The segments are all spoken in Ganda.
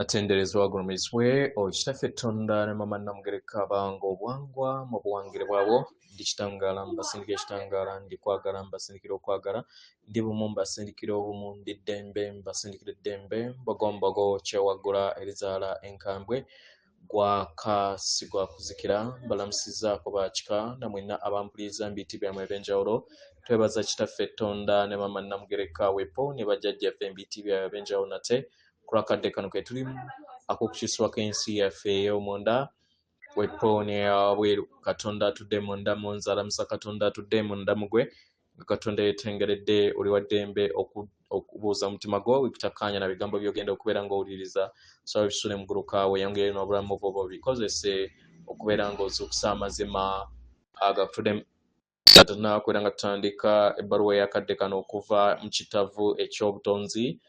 Atenderezebwa agulumizibwe oyo Kitaffe Tonda ne Maama Namugereka abawanga obuwangwa mu buwangire bwabwo. Ndi kitangaala mbasindikira ekitangaala, ndi kwagala mbasindikira okwagala, ndi bumu mbasindikira obumu, ndi ddembe mbasindikira eddembe, mbogombogo kyewaggula erizaala enkambwe, gwaka si gwa kuzikira. Mbalamusizzaako ba kika na mwenna abampuliriza mu biti byammwe eby'enjawulo. Twebaza Kitaffe Tonda ne Maama Namugereka wepo ne bajjajjaffe mu biti byabwe eby'enjawulo nate ku lw'akadde kano ke tulimu ak'okukyusibwako ensi yaffe ey'omunda wepo n'eyawabweru. Katonda atudde munda mu nze alamusa Katonda atudde munda mu gwe nga Katonda yeetengeredde oli wa ddembe okubuuza omutima gwo wekutakkaanya na bigambo by'ogenda okubeera ng'owuliriza. Saba ebisule muguluka weeyongere n'obulamu bwo obikozese okubeera ng'ozuukusa amazima agakutuddemu. Katonda kubeera nga tutandika ebbaluwa ey'akadde kano okuva mu kitavu eky'obutonzi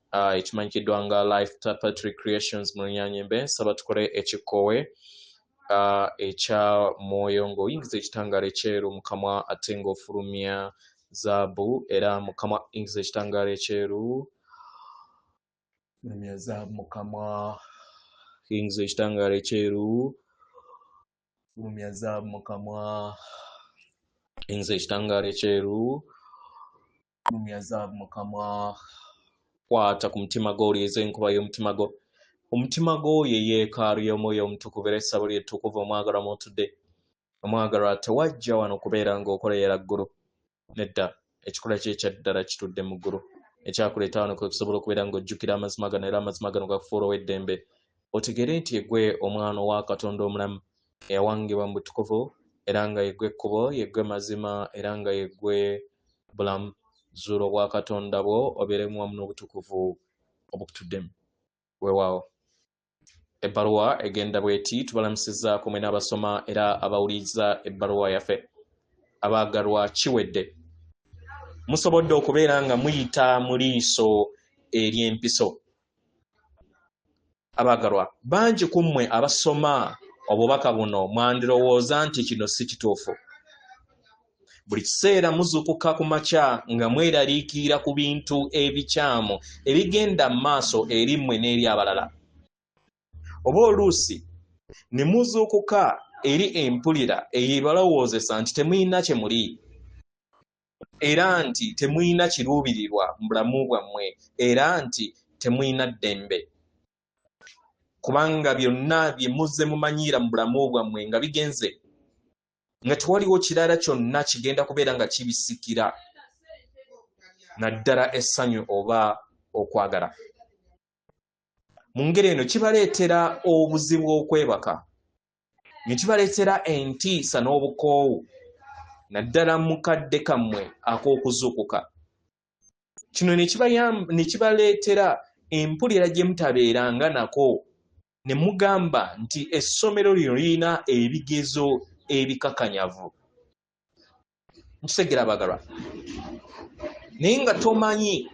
ekimanyikiddwa nga Life Tapestry Creations mu Lunyanyembe. Nsaba tukole ekikkowe ekya mwoyo ng'oyingiza ekitangaala ekyeru mu kamwa ate ng'ofulumya zaabu, era mu kamwa yingiza ekitangaala ekyeru, fulumya zaabu mu kamwa, yingiza ekitangaala ekyeru, fulumya zaabu mu kamwa, yingiza ekitangaala ekyeru, fulumya zaabu mu kamwa. Kwata ku mutima gwo owulirize enkuba y'omutima gwo. Omutima gwo ye yeekaalu y'omwoyo omutukuvu era essabo lye ettukuvu omwagalwa mw'otudde. Omwagalwa tewajja wano kubeera ng'okolerera ggulu. Nedda, ekikula kye ekya ddala kitudde mu ggulu. Ekyakuleeta wano kwe kusobola okubeera ng'ojjukira amazima gano era amazima gano gakufuula ow'eddembe. Otegeere nti yeggwe omwana owa Katonda omulamu eyawangibwa mu butukuvu era nga yeggwe ekkubo, yeggwe mazima era nga yeggwe bulamu. Zuula obwa Katonda bwo obeeremu wamu n'obutukuvu obukutuddemu. Weewaawo. Ebbaluwa egenda bw'eti, tubalamusizzaako mwenna abasoma era abawuliriza ebbaluwa yaffe. Abaagalwa kiwedde. Musobodde okubeera nga muyita mu liiso ery'empiso. Abaagalwa, bangi ku mmwe abasoma obubaka buno mwandirowooza nti kino si kituufu. Buli kiseera muzuukuka ku makya nga mweraliikirira ku bintu ebikyamu ebigenda mu maaso eri mmwe n'eri abalala. Oba oluusi ne muzuukuka eri empulira ey'ebalowoozesa nti temulina kye muli era nti temulina kiruubirirwa mu bulamu bwammwe era nti temulina ddembe. Kubanga byonna bye muzze mumanyiira mu bulamu bwammwe nga bigenze nga tewaliwo kirala kyonna kigenda kubeera nga kibisikira naddala essanyu oba okwagala. Mu ngeri eno kibaleetera obuzibu okwebaka, ne kibaleetera entiisa n'obukoowu naddala mu kadde kammwe ak'okuzuukuka. Kino ne kibaleetera empulira gye mutabeeranga nako ne mugamba nti essomero lino lirina ebigezo ebikakanyavu. Nkitegera abagalwa. Naye nga tomanyi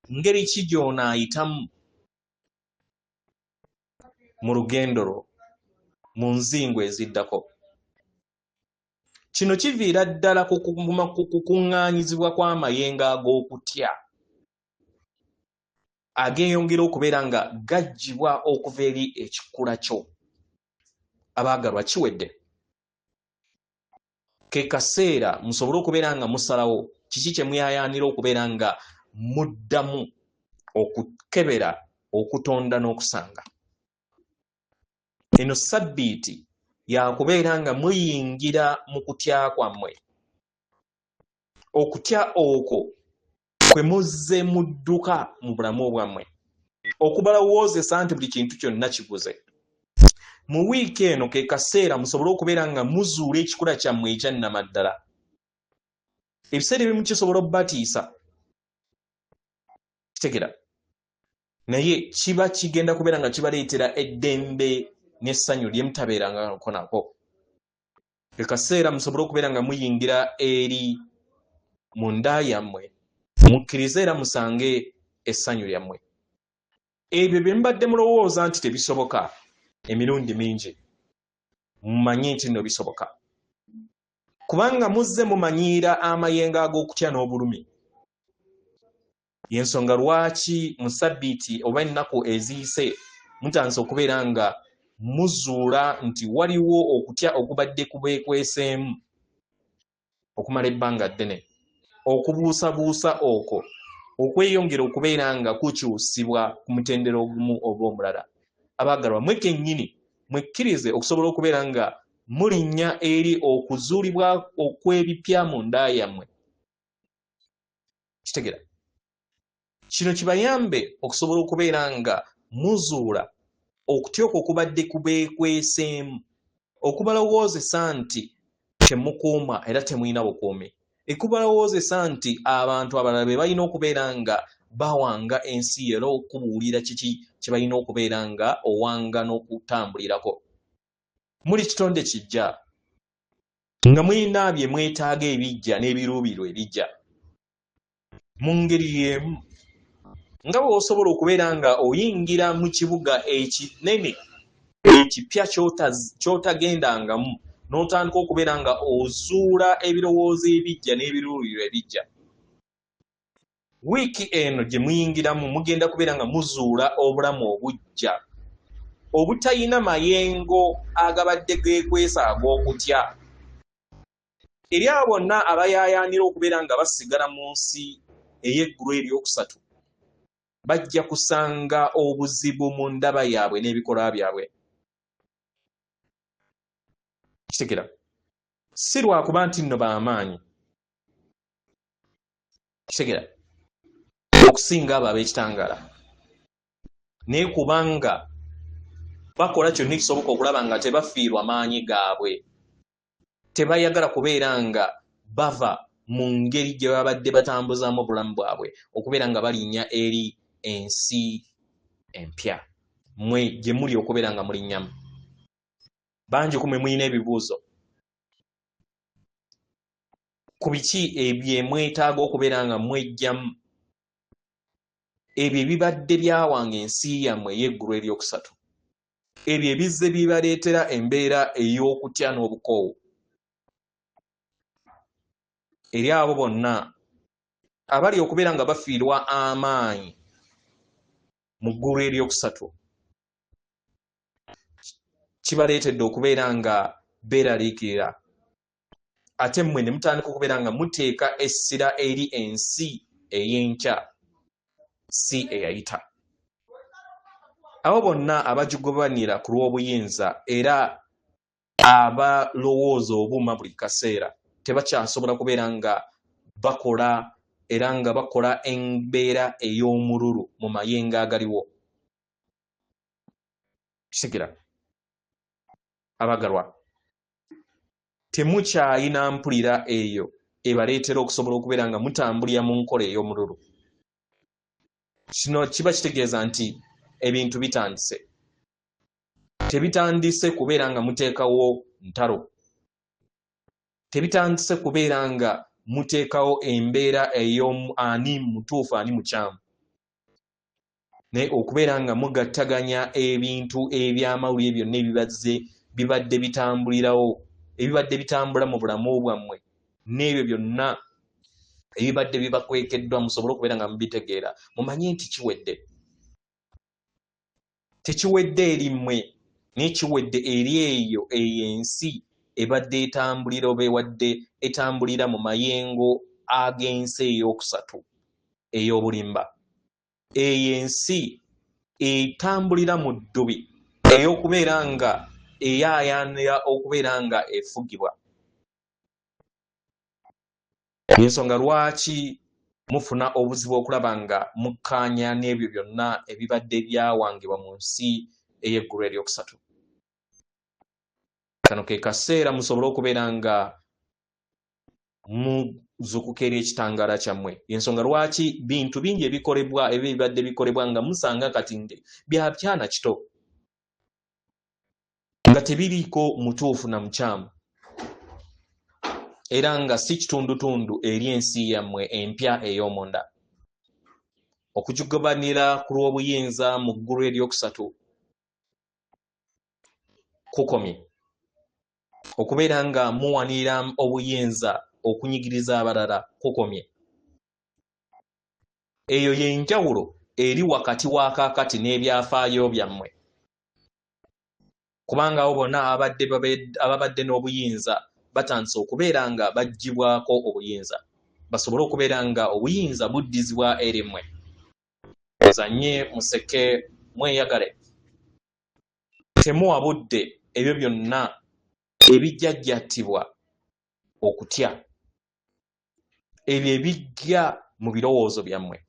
ngeri ki gy'onaayitamu mu lugendo lwo mu nzingo eziddako. Kino kiviira ddala ku kukuŋŋaanyizibwa kw'amayengo ag'okutya ageeyongera okubeera nga gaggyibwa okuva eri ekikula kyo. Abaagalwa kiwedde. Ke kaseera musobole okubeera nga musalawo kiki kye muyaayaanira okubeera nga muddamu okukebera, okutonda n'okusanga. Eno sabbiiti yakubeera nga muyingira mu kutya kwammwe. Okutya okwo kwe muzze mudduka mu bulamu bwammwe okubalowoozesa nti buli kintu kyonna kiguze. Mu wiiki eno ke kaseera musobole okubeera nga muzuula ekikula kyammwe ekya nnamaddala. Ebiseera ebimu kisobola okubatiisa. Kitegera. Naye kiba kigenda kubeera nga kibaleetera eddembe n'essanyu lye mutabeerangako nako. Ke kaseera musobole okubeera nga muyingira eri munda yammwe, mukkirize era musange essanyu lyammwe. Ebyo bye mubadde mulowooza nti tebisoboka emirundi mingi, mumanye nti nno bisoboka. Kubanga muzze mumanyiira amayengo ag'okutya n'obulumi. Yensonga lwaki mu sabbiiti oba ennaku eziyise mutandise okubeera nga muzuula nti waliwo okutya okubadde kubeekweseemu okumala ebbanga ddene. Okubuusabuusa okwo okweyongera okubeera nga kukyusibwa ku mutendera ogumu oba omulala. Abaagalwa, mwe kennyini mwekkirize okusobola okubeera nga mulinnya eri okuzuulibwa okw'ebipya mu nda yammwe. Kitegera kino kibayambe okusobola okubeera nga muzuula okutya okwo okubadde kubeekweseemu, okubalowoozesa nti temukuuma era temulina bukuumi, ekubalowoozesa nti abantu abalala be balina okubeera nga bawanga ensi era okubuulira kiki kye balina okubeera nga owanga n'okutambulirako. Muli kitonde kijja nga mulina bye mwetaaga ebijja n'ebiruubirirwa ebijja. Mu ngeri y'emu nga bw'osobola okubeera nga oyingira mu kibuga ekinene ekipya ky'otagendangamu n'otandika okubeera nga ozuula ebirowoozo ebijja n'ebiruubirirwa ebijja. Wiiki eno gye muyingiramu mugenda kubeera nga muzuula obulamu obuggya obutayina mayengo agabadde geekwesa ag'okutya. Eri abo bonna abayaayaanira okubeera nga basigala mu nsi ey'eggulu eryokusatu, bajja kusanga obuzibu mu ndaba yaabwe n'ebikolwa byabwe. Kitegera, si lwakuba nti nno b'amaanyi, kitegera, okusinga abo ab'ekitangaala, naye kubanga bakola kyonna ekisoboka okulaba nga tebafiirwa maanyi gaabwe. Tebayagala kubeera nga bava mu ngeri gye babadde batambuzaamu obulamu bwabwe okubeera nga balinnya eri ensi empya mwe gye muli okubeera nga mulinnyamu. Bangi ku mwe mulina ebibuuzo ku biki ebye mwetaaga okubeera nga mweggyamu ebyo ebibadde byawanga ensi yammwe ey'eggulu eryokusatu, ebyo ebizze bibaleetera embeera ey'okutya n'obukoowu. Eri abo bonna abali okubeera nga bafiirwa amaanyi mu ggulu eryokusatu, kibaleetedde okubeera nga beeraliikirira, ate mmwe ne mutandika okubeera nga muteeka essira eri ensi ey'enkya si eyayita. Abo bonna abagigobanira ku lw'obuyinza era abalowooza obuuma buli kaseera tebakyasobola kubeera nga bakola era nga bakola embeera ey'omululu mu mayengo agaliwo. Kitegera, abagalwa, temukyayina mpulira eyo ebaleetera okusobola okubeera nga mutambulira mu nkola ey'omululu. Kino kiba kitegeeza nti ebintu bitandise. Tebitandise kubeera nga muteekawo ntalo, tebitandise kubeera nga muteekawo embeera ey'omu ani mutuufu ani mukyamu, naye okubeera nga mugattaganya ebintu eby'amawulire byonna ebibazze bibadde bitambulirawo, ebibadde bitambula mu bulamu bwammwe, n'ebyo byonna ebibadde bibakwekeddwa musobole okubeera nga mubitegeera, mumanye nti kiwedde. Tekiwedde eri mmwe, naye kiwedde eri eyo eyo ensi ebadde etambulira oba ewadde etambulira mu mayengo ag'ensi ey'okusatu ey'obulimba. Eyo ensi etambulira mu ddubi ey'okubeera nga eyaayaanira okubeera nga efugibwa. Y'ensonga lwaki mufuna obuzibu okulaba nga mukkaanya n'ebyo byonna ebibadde byawangibwa mu nsi ey'eggulu eryokusatu. Kano ke kaseera musobole okubeera nga muzuukuka eri ekitangaala kyammwe. Y'ensonga lwaki bintu bingi ebikolebwa ebyo ebibadde bikolebwa nga musanga kati nge bya kyana kito, nga tebiriiko mutuufu na mukyamu, era nga si kitundutundu eri ensi yammwe empya ey'omunda. Okugigobanira ku lw'obuyinza mu ggulu eryokusatu kukomye. Okubeera nga muwanirira obuyinza okunyigiriza abalala kukomye. Eyo y'enjawulo eri wakati wa kaakati n'ebyafaayo byammwe. Kubanga abo bonna ababadde n'obuyinza batandise okubeera nga baggyibwako obuyinza, basobole okubeera nga obuyinza buddizibwa eri mmwe. Muzannye, museke, mweyagale. Temuwa budde ebyo byonna ebijjajjattibwa okutya, ebyo ebijja mu birowoozo byammwe.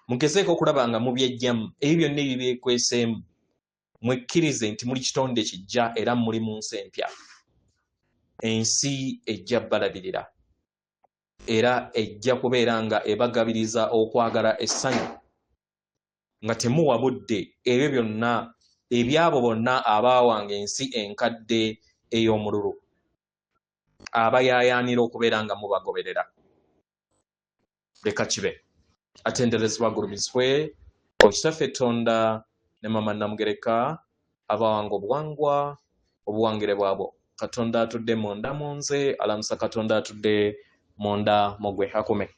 Mugezeeko okulaba nga mubyejjamu ebyo byonna ebibyekweseemu. Mwekkirize nti muli kitonde kijja era muli mu nsi empya. Ensi ejja balabirira era ejja kubeera nga ebagabiriza okwagala essanyu, nga temuwa budde ebyo byonna ebyabo bonna abaawanga ensi enkadde ey'omululu, abayaayaanira okubeera nga mubagoberera. Leka kibe. Atenderezebwa agulumizibwe Okitaffe Tonda ne Mama Namugereka abawanga obuwangwa obuwangire bwabwo. Katonda atudde munda mu nze alamusa Katonda atudde munda mu gwe akume.